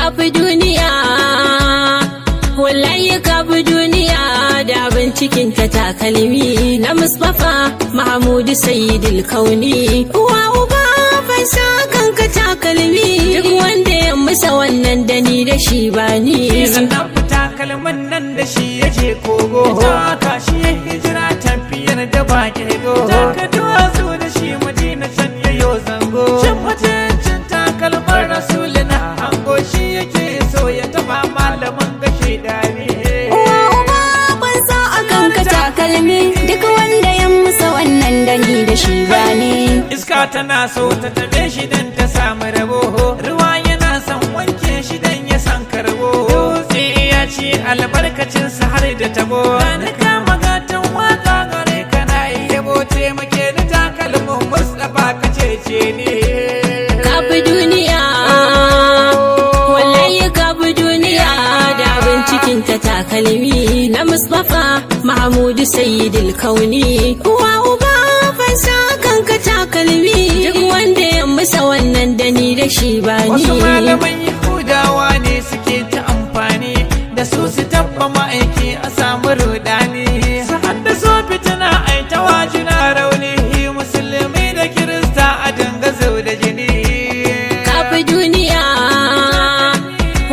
Kafi duniya, wallahi kafi duniya da abin cikin ta takalmi na Mustapha Mahmudu Sayyidul Kauni. Uwa uba, fansa kanka takalmi, duk wanda ya musa wannan dani da shi ba ni. Annabi takalman nan da shi ya je kogo. Taka shi ya hijira tafiyar da ba kirgo. Taka duwatsu da shi Madina can ya yo zango. Cin mutuncin takalman Rasulina hango, shi yake so ya taba malamin gashi dare. Uwa uba, fansa a kanka takalmi, duk wanda ya musa wannan dani da shi ba ni. Iska tana so ta tabe shi dan ta samu rabo. Ruwa yana son wanke shi dan ya san karbo. Dutse ya ci albarkacinsa har da tabo. Ni kama gatan waka gare kana yabo, taimake ni takalmin Mustapha ka cece ni. Kafi duniya, wallahi kafi duniya da abin cikin ta takalmi na Mustapha Mahmudu Sayyidul Kauni. Uwa uba, fansa kanka takalmi, duk wanda ya musa wannan dani da shi ba ni. Wasu malaman Yahudawa ne suke ta amfani da su su tabba ma'aiki a samu rudani. Su haddasa fitina ai ta wajina rauni, Musulmi da Kirista a dinga zau da jini. Kafi duniya,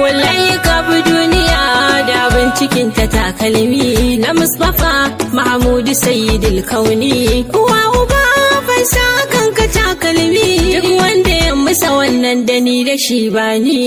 wallahi kafi duniya da abin cikin ta takalmi na Mustapha Mahmudu Sayyidul Kauni. Uwa uba, fansa kanka takalmi, duk wanda ya musa wannan dani da shi ba ni.